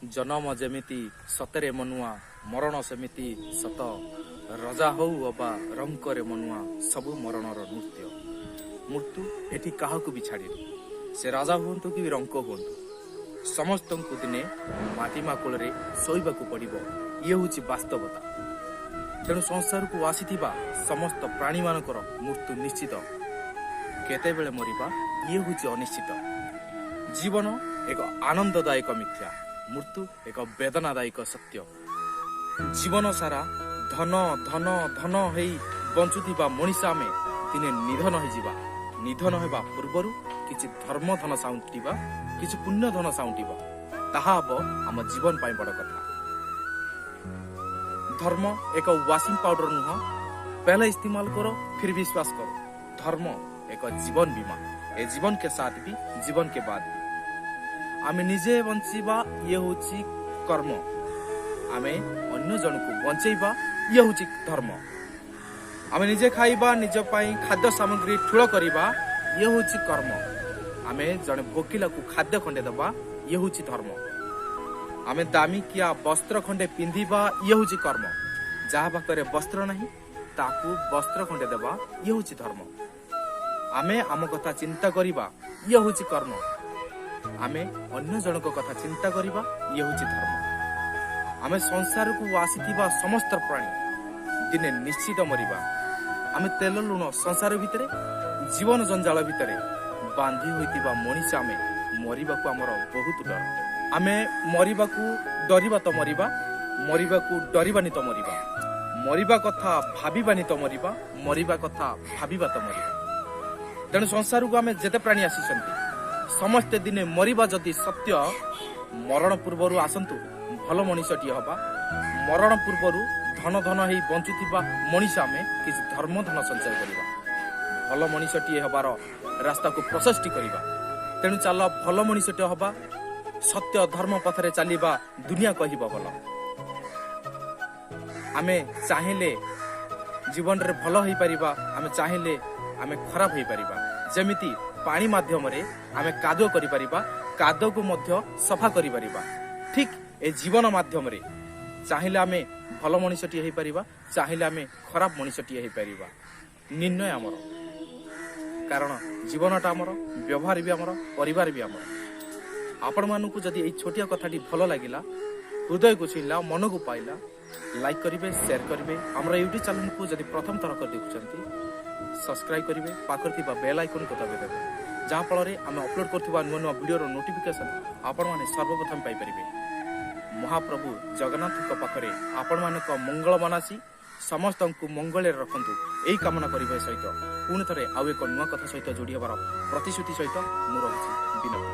ଜନମ ଯେମିତି ସତରେ ମନୁଆ, ମରଣ ସେମିତି ସତ। ରଜା ହଉ ଅବା ରଙ୍କରେ ମନୁଆ, ସବୁ ମରଣର ନୃତ୍ୟ। ମୃତ୍ୟୁ ଏଠି କାହାକୁ ବି ଛାଡ଼ିନି। ସେ ରାଜା ହୁଅନ୍ତୁ କି ରଙ୍କ ହୁଅନ୍ତୁ, ସମସ୍ତଙ୍କୁ ଦିନେ ମାଟି ମା କୋଳରେ ଶୋଇବାକୁ ପଡ଼ିବ। ଇଏ ହେଉଛି ବାସ୍ତବତା। ତେଣୁ ସଂସାରକୁ ଆସିଥିବା ସମସ୍ତ ପ୍ରାଣୀମାନଙ୍କର ମୃତ୍ୟୁ ନିଶ୍ଚିତ। କେତେବେଳେ ମରିବା, ଇଏ ହେଉଛି ଅନିଶ୍ଚିତ। ଜୀବନ ଏକ ଆନନ୍ଦଦାୟକ ମିଥ୍ୟା, ମୃତ୍ୟୁ ଏକ ବେଦନାଦାୟକ ସତ୍ୟ। ଜୀବନ ସାରା ଧନ ଧନ ଧନ ହେଇ ବଞ୍ଚୁଥିବା ମଣିଷ ଆମେ ଦିନେ ନିଧନ ହେଇଯିବା। ନିଧନ ହେବା ପୂର୍ବରୁ କିଛି ଧର୍ମ ଧନ ସାଉଁଟିବା, କିଛି ପୁଣ୍ୟ ଧନ ସାଉଁଟିବା, ତାହା ହବ ଆମ ଜୀବନ ପାଇଁ ବଡ଼ କଥା। ଧର୍ମ ଏକ ୱାସିଂ ପାଉଡର ନୁହଁ, पहले इस्तेमाल करो फिर विश्वास करो। धर्म ଏକ ଜୀବନ ବୀମା, ଏ जीवन के साथ भी, जीवन के बाद भी। ଆମେ ନିଜେ ବଞ୍ଚିବା, ଇଏ ହେଉଛି କର୍ମ। ଆମେ ଅନ୍ୟ ଜଣକୁ ବଞ୍ଚେଇବା, ଇଏ ହେଉଛି ଧର୍ମ। ଆମେ ନିଜେ ଖାଇବା, ନିଜ ପାଇଁ ଖାଦ୍ୟ ସାମଗ୍ରୀ ଠୁଳ କରିବା, ଇଏ ହେଉଛି କର୍ମ। ଆମେ ଜଣେ ଭୋକିଲାକୁ ଖାଦ୍ୟ ଖଣ୍ଡେ ଦେବା, ଇଏ ହେଉଛି ଧର୍ମ। ଆମେ ଦାମିକିଆ ବସ୍ତ୍ର ଖଣ୍ଡେ ପିନ୍ଧିବା, ଇଏ ହେଉଛି କର୍ମ। ଯାହା ପାଖରେ ବସ୍ତ୍ର ନାହିଁ, ତାକୁ ବସ୍ତ୍ର ଖଣ୍ଡେ ଦେବା, ଇଏ ହେଉଛି ଧର୍ମ। ଆମେ ଆମ କଥା ଚିନ୍ତା କରିବା, ଇଏ ହେଉଛି କର୍ମ। ଆମେ ଅନ୍ୟ ଜଣଙ୍କ କଥା ଚିନ୍ତା କରିବା, ଇଏ ହେଉଛି ଧର୍ମ। ଆମେ ସଂସାରକୁ ଆସିଥିବା ସମସ୍ତ ପ୍ରାଣୀ ଦିନେ ନିଶ୍ଚିତ ମରିବା। ଆମେ ତେଲ ଲୁଣ ସଂସାର ଭିତରେ, ଜୀବନ ଜଞ୍ଜାଳ ଭିତରେ ବାନ୍ଧି ହୋଇଥିବା ମଣିଷ ଆମେ ମରିବାକୁ ଆମର ବହୁତ ଡର। ଆମେ ମରିବାକୁ ଡରିବା ତ ମରିବା, ମରିବାକୁ ଡରିବାନି ତ ମରିବା, ମରିବା କଥା ଭାବିବାନି ତ ମରିବା, ମରିବା କଥା ଭାବିବା ତ ମରିବା। ତେଣୁ ସଂସାରକୁ ଆମେ ଯେତେ ପ୍ରାଣୀ ଆସିଛନ୍ତି, ସମସ୍ତେ ଦିନେ ମରିବା ଯଦି ସତ୍ୟ, ମରଣ ପୂର୍ବରୁ ଆସନ୍ତୁ ଭଲ ମଣିଷଟିଏ ହବା। ମରଣ ପୂର୍ବରୁ ଧନ ଧନ ହେଇ ବଞ୍ଚୁଥିବା ମଣିଷ ଆମେ କିଛି ଧର୍ମ ଧନ ସଞ୍ଚୟ କରିବା, ଭଲ ମଣିଷଟିଏ ହେବାର ରାସ୍ତାକୁ ପ୍ରଶସ୍ତି କରିବା। ତେଣୁ ଚାଲ ଭଲ ମଣିଷଟିଏ ହବା, ସତ୍ୟ ଧର୍ମ ପଥରେ ଚାଲିବା, ଦୁନିଆ କହିବ ଭଲ। ଆମେ ଚାହିଁଲେ ଜୀବନରେ ଭଲ ହେଇପାରିବା, ଆମେ ଚାହିଁଲେ ଆମେ ଖରାପ ହେଇପାରିବା। ଯେମିତି ପାଣି ମାଧ୍ୟମରେ ଆମେ କାଦୁଅ କରିପାରିବା, କାଦୁଅକୁ ମଧ୍ୟ ସଫା କରିପାରିବା, ଠିକ ଏ ଜୀବନ ମାଧ୍ୟମରେ ଚାହିଁଲେ ଆମେ ଭଲ ମଣିଷଟିଏ ହେଇପାରିବା, ଚାହିଁଲେ ଆମେ ଖରାପ ମଣିଷଟିଏ ହେଇପାରିବା। ନିର୍ଣ୍ଣୟ ଆମର, କାରଣ ଜୀବନଟା ଆମର, ବ୍ୟବହାର ବି ଆମର, ପରିବାର ବି ଆମର। ଆପଣମାନଙ୍କୁ ଯଦି ଏଇ ଛୋଟିଆ କଥାଟି ଭଲ ଲାଗିଲା, ହୃଦୟକୁ ଛୁଇଁଲା, ମନକୁ ପାଇଲା, ଲାଇକ୍ କରିବେ, ସେୟାର କରିବେ। ଆମର ୟୁଟ୍ୟୁବ୍ ଚ୍ୟାନେଲକୁ ଯଦି ପ୍ରଥମ ଥର କରି ଦେଖୁଛନ୍ତି, ସବସ୍କ୍ରାଇବ୍ କରିବେ, ପାଖରେ ଥିବା ବେଲ୍ ଆଇକନ୍କୁ ଦବାଇ ଦେବେ, ଯାହାଫଳରେ ଆମେ ଅପଲୋଡ଼ କରୁଥିବା ନୂଆ ନୂଆ ଭିଡ଼ିଓର ନୋଟିଫିକେସନ୍ ଆପଣମାନେ ସର୍ବପ୍ରଥମେ ପାଇପାରିବେ। ମହାପ୍ରଭୁ ଜଗନ୍ନାଥଙ୍କ ପାଖରେ ଆପଣମାନଙ୍କ ମଙ୍ଗଳ ମନାସି ସମସ୍ତଙ୍କୁ ମଙ୍ଗଳରେ ରଖନ୍ତୁ, ଏଇ କାମନା କରିବା ସହିତ ପୁଣି ଥରେ ଆଉ ଏକ ନୂଆ କଥା ସହିତ ଯୋଡ଼ି ହେବାର ପ୍ରତିଶ୍ରୁତି ସହିତ ମୁଁ ରହୁଛି ବିନୋଦ।